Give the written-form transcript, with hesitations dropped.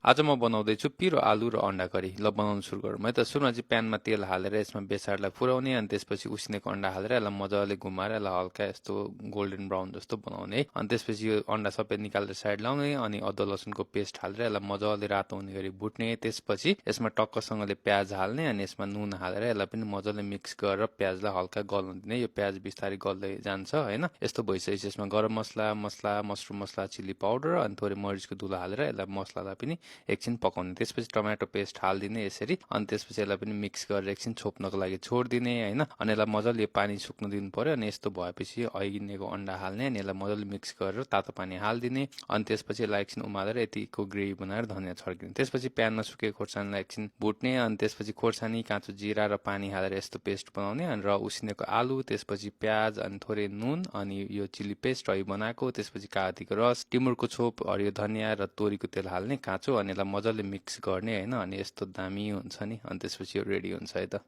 आज म बनाउँदैछु पिरो आलु र अन्डा करी। ल बनाउन सुरु गरौँ है त। सुरुमा चाहिँ प्यानमा तेल हालेर यसमा बेसारलाई फुराउने अनि त्यसपछि उसिनेको अन्डा हालेर यसलाई मजाले घुमाएर यसलाई हल्का यस्तो गोल्डन ब्राउन जस्तो बनाउने है। अनि त्यसपछि यो अन्डा सबै निकालेर साइड लाउने अनि अदुवा लसुनको पेस्ट हालेर यसलाई मजाले रातो हुने गरी भुट्ने। त्यसपछि यसमा टक्कसँगले प्याज हाल्ने अनि यसमा नुन हालेर यसलाई पनि मजाले मिक्स गरेर प्याजलाई हल्का गल्न दिने। यो प्याज बिस्तारै गल्दै जान्छ हैन। यस्तो भइसकेपछि यसमा गरम मसला, मसरुम मसला, चिल्ली पाउडर अनि थोरै मरिचको धुलो हालेर यसलाई मसलालाई पनि एकछिन पकाउने। त्यसपछि टमाटो पेस्ट हालिदिने यसरी अनि त्यसपछि यसलाई पनि मिक्स गरेर एकछिन छोप्नको लागि छोडिदिने हैन। अनि यसलाई मजाले पानी सुक्न दिनु पर्यो अनि यस्तो भएपछि अहिलेको अन्डा हाल्ने अनि यसलाई मजाले मिक्स गरेर तातो पानी हालिदिने अनि त्यसपछि यसलाई एकछिन उमालेर यतिको ग्रेभी बनाएर धनिया छर्किने। त्यसपछि प्यानमा सुकेको खोर्सानीलाई एकछिन भुट्ने अनि त्यसपछि खोर्सानी, काँचो जिरा र पानी हालेर यस्तो पेस्ट बनाउने अनि र उसिनेको आलु, त्यसपछि प्याज अनि थोरै नुन अनि यो चिल्ली पेस्ट अघि बनाएको, त्यसपछि कागतीको रस, टिमुरको छोप, हरियो धनिया र तोरीको तेल हाल्ने काँचो अनि यसलाई मजाले मिक्स गर्ने हैन। अनि यस्तो दामी हुन्छ नि अनि त्यसपछि यो रेडी हुन्छ है त।